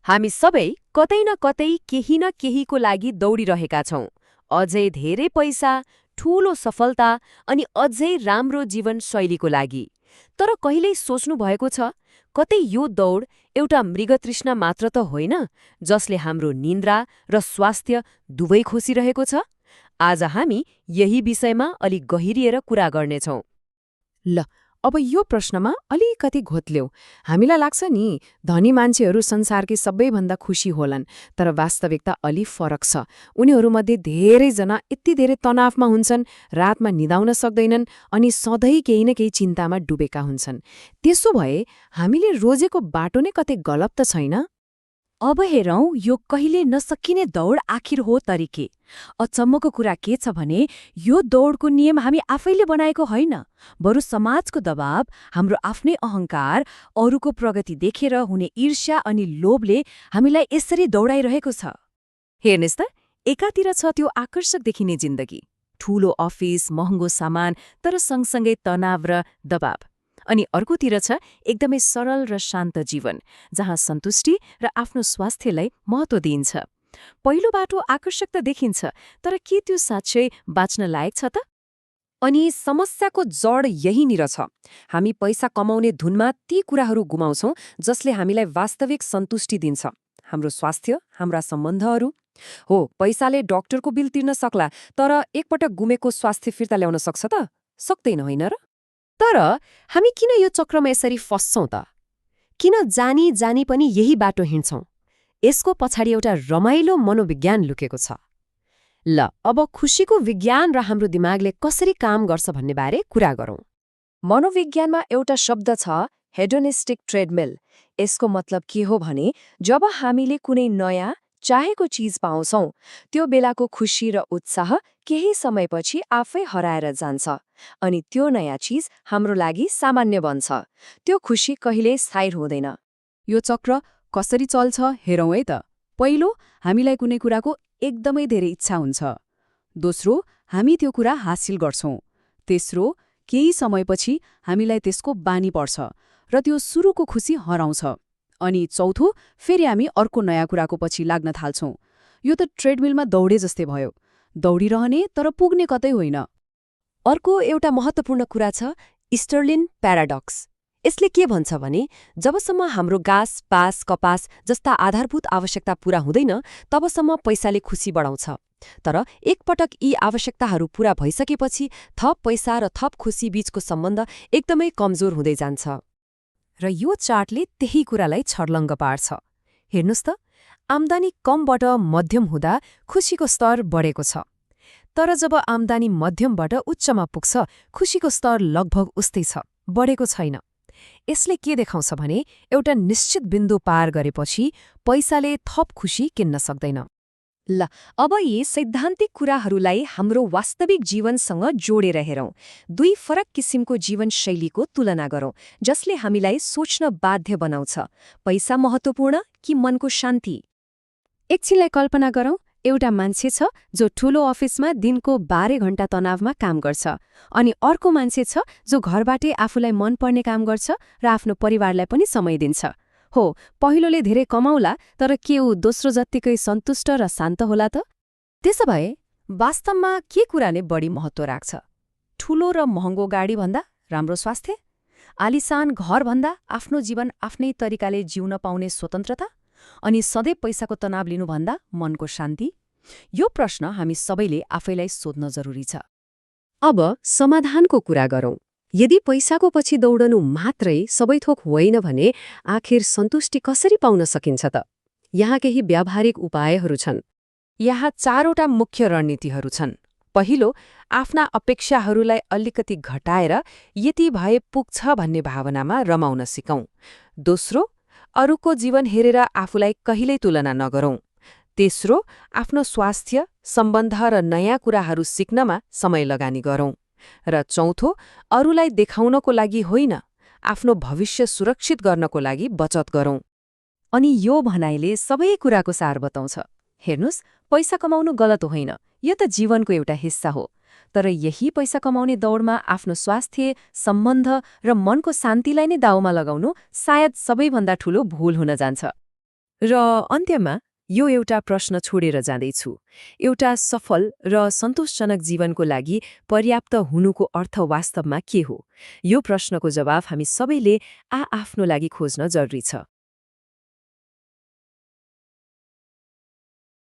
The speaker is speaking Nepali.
हामी सबै कतै न कतै केही न केहीको लागि दौडिरहेका छौं। अझै धेरै पैसा, ठूलो सफलता अनि अझै राम्रो जीवनशैलीको लागि। तर कहिल्यै सोच्नु भएको छ, कतै यो दौड एउटा मृगतृष्णा मात्र त होइन, जसले हाम्रो निन्द्रा र स्वास्थ्य दुवै खोसिरहेको छ? आज हामी यही विषयमा अलि गहिरिएर कुरा गर्नेछौं। ल अब यो प्रश्नमा अलिकति घोत्ल्यौ। हामीलाई लाग्छ नि धनी मान्छेहरू संसारकै सबैभन्दा खुशी होलान्, तर वास्तविकता अलि फरक छ। उनीहरूमध्ये धेरैजना यति धेरै तनावमा हुन्छन्, रातमा निदाउन सक्दैनन् अनि सधैँ केही न केही चिन्तामा डुबेका हुन्छन्। त्यसो भए हामीले रोजेको बाटो नै कतै गलत त छैन? अब हेरौं यो कहिले नसकिने दौड आखिर हो तरिके। अचम्मको कुरा के छ भने यो दौडको नियम हामी आफैले बनाएको होइन, बरु समाजको दबाव, हाम्रो आफ्नै अहंकार, अरूको प्रगति देखेर हुने ईर्ष्या अनि लोभले हामीलाई यसरी दौडाइरहेको छ। हेर्नुहोस् त, एकातिर छ त्यो आकर्षक देखिने जिन्दगी, ठूलो अफिस, महँगो सामान, तर सँगसँगै तनाव र दबाव। अनि अर्कोतिर छ एकदमै सरल र शान्त जीवन, जहाँ सन्तुष्टि र आफ्नो स्वास्थ्यलाई महत्त्व दिइन्छ। पहिलो बाटो आकर्षक त देखिन्छ, तर के त्यो साँच्चै बाँच्न लायक छ त? अनि समस्याको जड यहीँनिर छ। हामी पैसा कमाउने धुनमा ती कुराहरू गुमाउँछौं जसले हामीलाई वास्तविक सन्तुष्टि दिन्छ। हाम्रो स्वास्थ्य, हाम्रा सम्बन्धहरू। हो, पैसाले डाक्टरको बिल तिर्न सक्ला, तर एकपटक गुमेको स्वास्थ्य फिर्ता ल्याउन सक्छ त? सक्दैन, होइन र? तर हामी किन यो चक्रमा यसरी फस्छौं त? किन जानी जानी पनि यही बाटो हिँड्छौं? यसको पछाडि एउटा रमाइलो मनोविज्ञान लुकेको छ। ल अब खुशीको विज्ञान र हाम्रो दिमागले कसरी काम गर्छ भन्ने बारे कुरा गरौं। मनोविज्ञानमा एउटा शब्द छ, हेडोनिस्टिक ट्रेडमिल। यसको मतलब के हो भने जब हामीले कुनै नयाँ चाहेको चीज पाउँछौं, त्यो बेलाको खुशी र उत्साह केही समयपछि आफै हराएर जान्छ अनि त्यो नयाँ चीज हाम्रो लागि सामान्य बन्छ। त्यो खुशी कहिल्यै स्थायी हुँदैन। यो चक्र कसरी चल्छ हेरौँ है त। पहिलो, हामीलाई कुनै कुराको एकदमै धेरै इच्छा हुन्छ। दोस्रो, हामी त्यो कुरा हासिल गर्छौं। तेस्रो, केही समयपछि हामीलाई त्यसको बानी पर्छ र त्यो सुरुको खुसी हराउँछ। अनि चौथो, फेरि हामी अर्को नयाँ कुराको पछि लाग्न थाल्छौं। यो त ट्रेडमिलमा दौडे जस्तै भयो, दौडिरहने तर पुग्ने कतै होइन। अर्को एउटा महत्त्वपूर्ण कुरा छ स्टर्लिन प्याराडक्स। यसले के भन्छ भने जबसम्म हाम्रो घाँस, बाँस, कपास जस्ता आधारभूत आवश्यकता पूरा हुँदैन, तबसम्म पैसाले खुसी बढाउँछ। तर एकपटक यी आवश्यकताहरू पूरा भइसकेपछि थप पैसा र थप खुसी बीचको सम्बन्ध एकदमै कमजोर हुँदै जान्छ। र यो चार्टले त्यही कुरालाई छर्लङ्ग पार्छ। हेर्नुहोस् त, आम्दानी कमबाट मध्यम हुँदा खुशीको स्तर बढेको छ, तर जब आम्दानी मध्यमबाट उच्चमा पुग्छ, खुशीको स्तर लगभग उस्तै छ, बढेको छैन। यसले के देखाउँछ भने एउटा निश्चित बिन्दु पार गरेपछि पैसाले थप खुशी किन्न सक्दैन। ल अब यी सैद्धान्तिक कुराहरूलाई हाम्रो वास्तविक जीवनसँग जोडेर हेरौं। दुई फरक किसिमको जीवनशैलीको तुलना गरौं, जसले हामीलाई सोच्न बाध्य बनाउँछ, पैसा महत्त्वपूर्ण कि मनको शान्ति। एकछिनलाई कल्पना गरौं, एउटा मान्छे छ जो ठूलो अफिसमा दिनको 12 घण्टा तनावमा काम गर्छ, अनि अर्को मान्छे छ जो घरबाटै आफूलाई मनपर्ने काम गर्छ र आफ्नो परिवारलाई पनि समय दिन्छ। हो, पहिलोले धेरै कमाउला, तर के ऊ दोस्रो जत्तिकै सन्तुष्ट र शान्त होला त? त्यसो भए वास्तवमा के कुराले बढी महत्त्व राख्छ? ठूलो र महँगो गाडी भन्दा राम्रो स्वास्थ्य? आलिसान घर भन्दा आफ्नो जीवन आफ्नै तरिकाले जिउन पाउने स्वतन्त्रता? अनि सधैँ पैसाको तनाव लिनुभन्दा मनको शान्ति? यो प्रश्न हामी सबैले आफैलाई सोध्न जरुरी छ। अब समाधानको कुरा गरौं। यदि पैसाको पछि दौडनु मात्रै सबै थोक होइन भने आखिर सन्तुष्टि कसरी पाउन सकिन्छ त? यहाँ केही व्यावहारिक उपायहरू छन्। यहाँ 4वटा मुख्य रणनीतिहरू छन्। पहिलो, आफ्ना अपेक्षाहरूलाई अलिकति घटाएर यति भए पुग्छ भन्ने भावनामा रमाउन सिकौं। दोस्रो, अरूको जीवन हेरेर आफूलाई कहिल्यै तुलना नगरौं। तेस्रो, आफ्नो स्वास्थ्य, सम्बन्ध र नयाँ कुराहरू सिक्नमा समय लगानी गरौं। र चौथो, अरूलाई देखाउनको लागि होइन, आफ्नो भविष्य सुरक्षित गर्नको लागि बचत गरौं। अनि यो भनाइले सबै कुराको सार बताउँछ। हेर्नुस्, पैसा कमाउनु गलत होइन, यो त जीवनको एउटा हिस्सा हो। तर यही पैसा कमाउने दौडमा आफ्नो स्वास्थ्य, सम्बन्ध र मनको शान्तिलाई नै दाउमा लगाउनु सायद सबैभन्दा ठूलो भूल हुन जान्छ। र अन्त्यमा यो एउटा प्रश्न छोडेर जाँदैछु। एउटा सफल र सन्तोषजनक जीवनको लागि पर्याप्त हुनुको अर्थ वास्तवमा के हो? यो प्रश्नको जवाफ हामी सबैले आफ्नो लागि खोज्न जरुरी छ।